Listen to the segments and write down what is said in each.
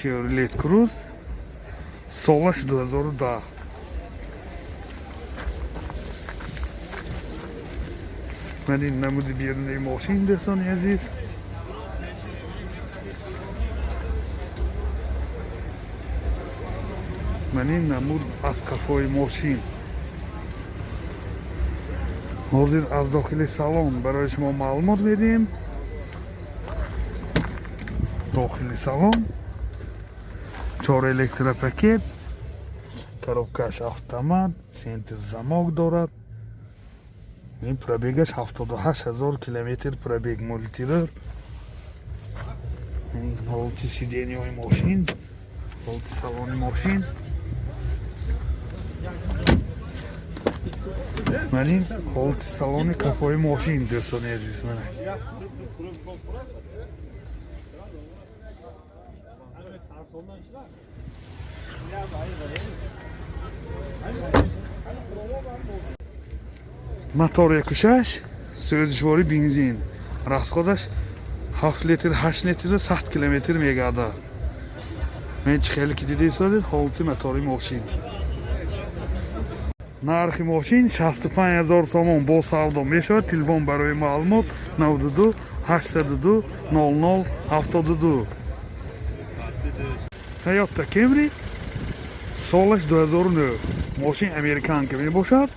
Chevrolet Cruze, солаш 2010. Ман ин намуди берунаи мошин, дӯстони азиз. Ман ин намуд аз қафои мошин. Ҳозир аз дохили салон барои шумо маълумот медиҳем. Дохили салон чор электропакет, коробкаш автомат, центр замок дорад. Ин пробегаш 78 000 километр пробег, мультируль. Ин ҳолати сиденияҳои мошин, ҳолати салони мошин. Ман ин ҳолати салони қафои мошин, дӯстони азиз, мана. Мотор 1,6, сӯзишворӣ бензин, расходаш 7 литр, 8 литр, 100 километр мегардад. Мен чӣ хеле ки дида истодед, ҳолати мотори мошин. Нархи мошин 65 000 сомон, бо савдо мешавад. Телефон барои маълумот 92 802 00 72. Toyota Camry, солаш 2009, мошин американка мебошад.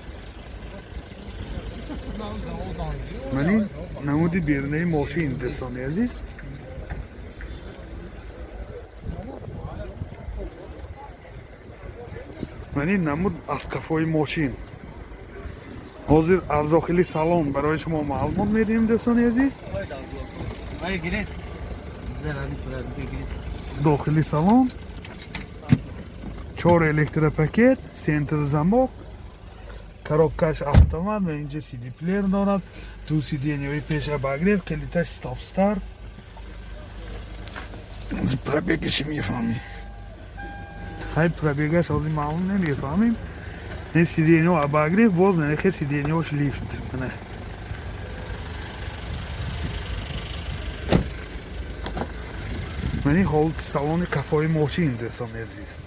Ман ин намуди берунаи мошин, дӯстони азиз. Ман ин намуд аз қафои мошин. Ҳозир аз дохили салон барои шумо маълумот медиҳем, дӯстони азиз. Дохили салон чор электропакет, центр замок, коробкаш автомат ва инҷа CD плеер дорад, ду сиденияҳои пеш обогрев, калиташ стоп-старт. Пробегаши мефаҳмем. Хай, пробегаш ҳозир маълум намефаҳмем. Ин сиденияҳо обогрев, боз нахе сиденияҳош лифт. Мана. Ман ин ҳолати салони қафои мошин, дӯстони азиз.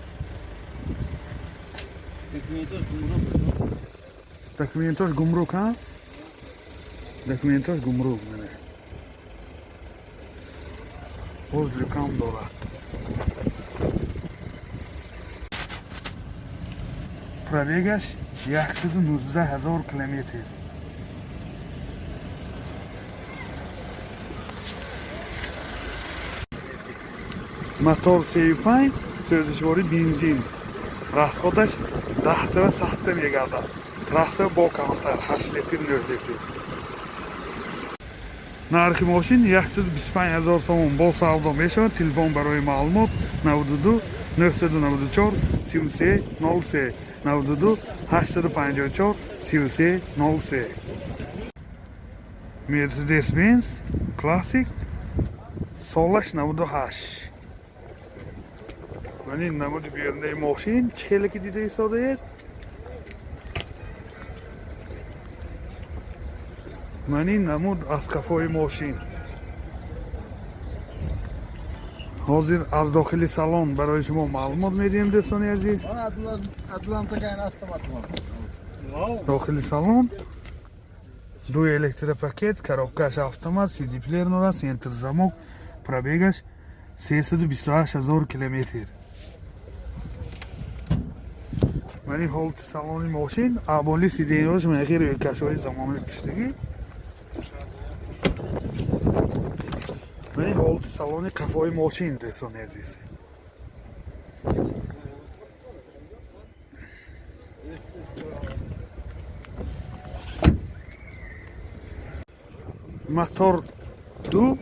Документош гумрук, ҳа? Документош гумрук, мана. Боз люкам дорад. Пробегаш 119 000 километр. Мотор 3,5, сӯзишворӣ бензин. Расходаш 10 та 100 та мегардад. Трасса бо камтар, 8 литр, 9 литр. Нархи мошин 125 000 сомон, бо савдо мешавад. Телефон барои маълумот 92 994 33 03, 92 854 33 03. Mercedes Benz Classic, солаш 98. Ман ин намуди берунаи мошин, чӣ хеле ки дида истодаед. Ман ин намуд аз қафои мошин. Ҳозир аз дохили салон барои шумо маълумот медиҳем, дӯстони азиз. Дохили салон ду электропакет, коробкаш автомат, CD плеер дорад, центр замок, пробегаш 328 000 километр. Ман ин ҳолати салони мошин, аболи сиденияҳош мехи рӯйкашҳои замонаи пуштагӣ. Ман ин ҳолати салони қафои мошин, дӯстони азиз. Мотор ду,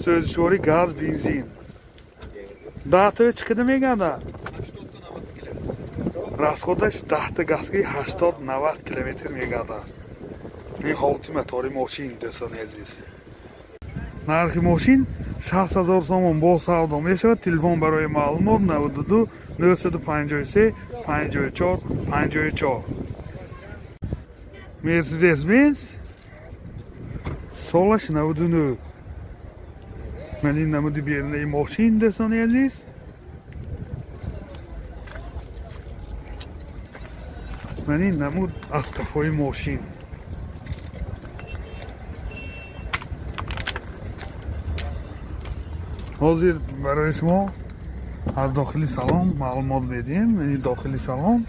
сӯзишворӣ газ, бензин. 10 та чӣ қадар мегардад? Расходаш 10 та газки 80-90 километр мегардад. Ин ҳолати мотори мошин, дӯстони азиз. Нархи мошин 60 000 сомон, бо савдо мешавад. Телефон барои маълумот 92 953 54 54. Mercedes Benz, солаш 99. Ман ин намуди берунаи мошин, дӯстони азиз. Ман ин намуд аз қафои мошин. Ҳозир барои шумо аз дохили салон маълумот медиҳем. Яъне дохили салон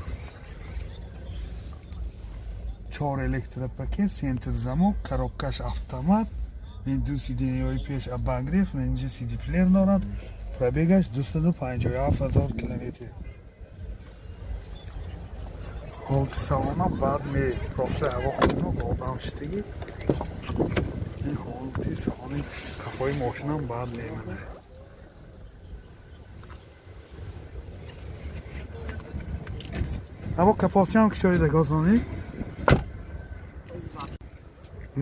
чор электропакет, центр замок, коробкаш автомат, ин ду сиденьяҳои пеш обогрев, инҷа сидиплеер дорад. Пробегаш 257 000 километр. Ҳолати салонам баъд мепроса, ҳаво хунук, одам шидагӣ. Ин ҳолати салони қафои мошинам баъд мемонад. Ҳаво капотчиам кушоида гозонӣ.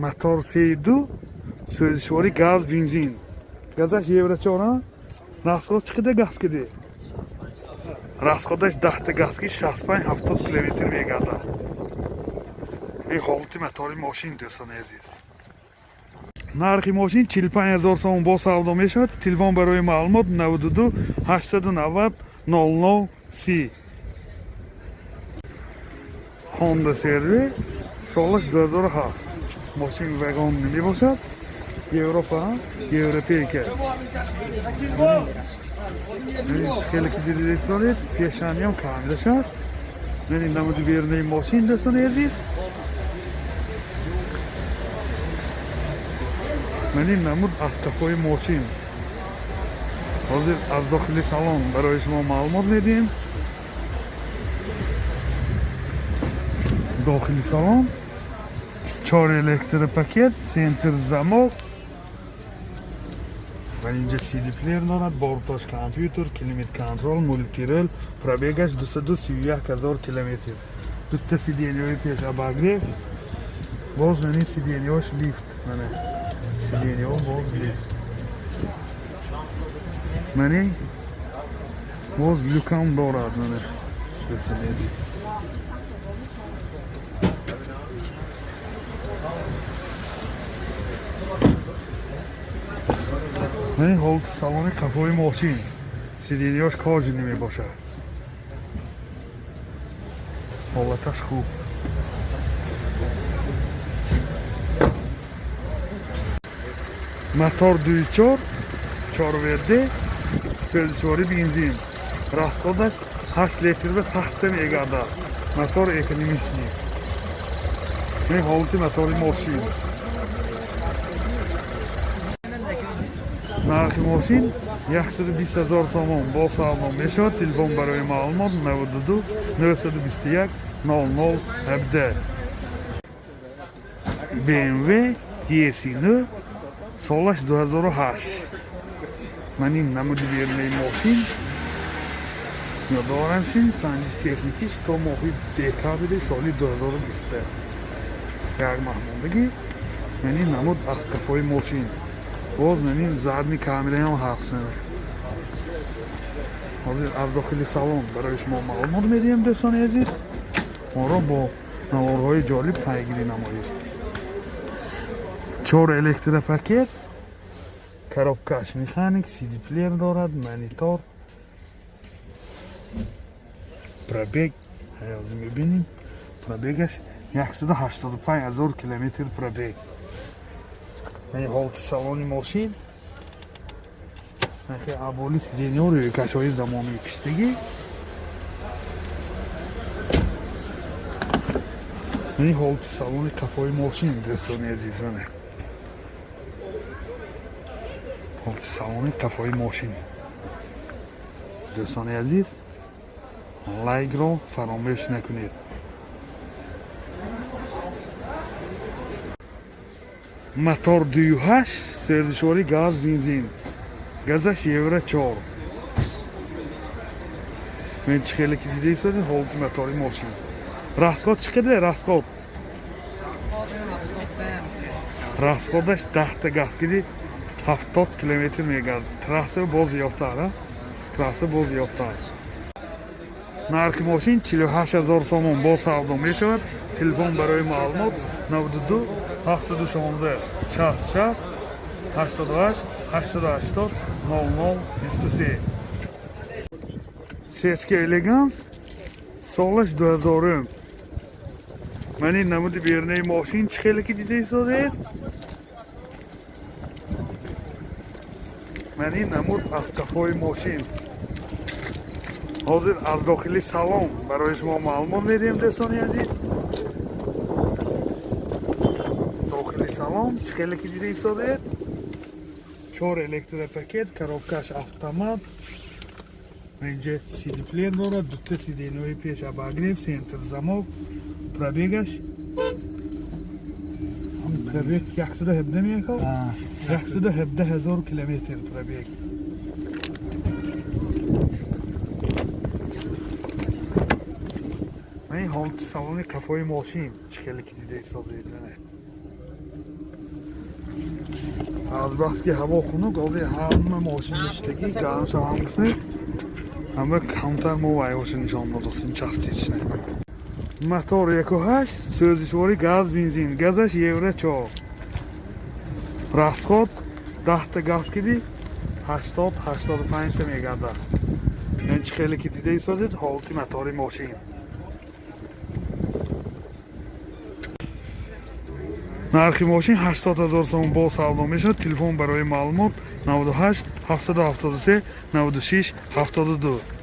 Мотор 3,2, сӯзишворӣ газ, бензин. Газаш евро 4, а? Расход чӣ қадар газ киди? Расходаш 10-та газ ки 65-70 километр мегардад. Ин ҳолати мотори мошин, дӯстони азиз. Нархи мошин 45 000 сомон, бо савдо мешавад. Телефон барои маълумот 92 890 00 30. Honda CR-V, солаш 2007. Мошин вагон мебошад. Европа, европейка. Хеле ки дидед солед, пешаниам камера шад. Ман ин намуди берунаи мошин, дӯстони азиз. Ман ин намуд аз қафои мошин. Ҳозир аз дохили салон барои шумо маълумот медиҳем. Дохили салон чор электропакет, центр замок ва инҷа CD плеер дорад, борташ компютер, климат контроль, мультирул, пробегаш 231 000 километр. Дутта сиденьяҳои пеш обогрев, боз мани сиденьяҳош лифт, мана сиденьяҳо боз лифт. Мани боз люкам дорад, мана дӯстони азиз. Мани ҳолати салони қафои мошин. Сиденьяш кожаный мебошад. Ҳолаташ хуб. Мотор 2,4, 4 WD, сӯзишворӣ бензин. Расходаш 8 литр ба сахта мегардад. Мотор экономичный. Ин ҳолати мотори мошин. Нархи мошин 120 000 сомон, бо савдо мешавад. Телефон барои маълумот 92 921 00 17. BMW E39, солаш 2008. Ман ин намуди берунаи мошин. Ёдоварам шин, санҷиш техникиш то моҳи декабри соли 2020. Як маҳ мондагӣ. Ман ин намуд аз қафои мошин. Боз ман ин задний камераам ҳаст. Ҳозир аз дохили салон барои шумо маълумот медиҳем, дӯстони азиз. Моро бо наворҳои ҷолиб пайгирӣ намоед. Чор электропакет, коробкаш механик, CD плеер дорад, монитор, пробег ҳозир мебинем. Пробегаш 185 000 километр пробег. Ин ҳолати салони мошин. Нахи аболи сиденьё рӯйкашҳои замонавӣ киштагӣ. Ин ҳолати салони қафои мошин, дӯстони азиз, мана. Ҳолати салони қафои мошин. Дӯстони азиз, лайкро фаромӯш накунед. Мотор 2,8, сӯзишворӣ газ, бензин. Газаш евро 4. Мен чӣ хеле ки дида истодед, ҳолати мотори мошин. Расход чӣ қадар расход? Расходаш 10-та газ киди 70 километр мегардад. Трасса боз зиёдтар, а? Трасса боз зиёдтар. Нархи мошин 48 000 сомон, бо савдо мешавад. Телефон барои маълумот 92 716 66 88 880 00 23. Сечка Элеганс, солаш 2000. Ман ин намуди берунаи мошин, чӣ хеле ки дида истодед. Ман ин намуд аз қафои мошин. Ҳозир аз дохили салон барои шумо маълумот медиҳем, дӯстони азиз. Дохили салон, чӣ хеле ки дида истодед, чор электропакет, коробкаш автомат, инҷа сидиплеер дорад, дута сиденьяҳои пеш обогрев, центр замок. Пробегаш, пробег 117 меяка, 117 ҳазор километр пробег. Ин ҳолати салони қафои мошин, чӣ хеле ки дида истодед. Азбаски ҳаво хунук, ҳозир ҳама мошин ништагӣ, гарм шавам гуфтем, ҳама камтар мо вайҳоша нишон додастем частично. Мотор 1,8, сӯзишворӣ газ, бензин, газаш евро 4, расход 10-та газ киди, 80, 85 та мегардад. Ин чӣ хеле ки дида истодед, ҳолати мотори мошин. Нархи мошин 80 ҳазор сомон, бо савдо мешавад. Телефон барои маълумот 98 773 96 72.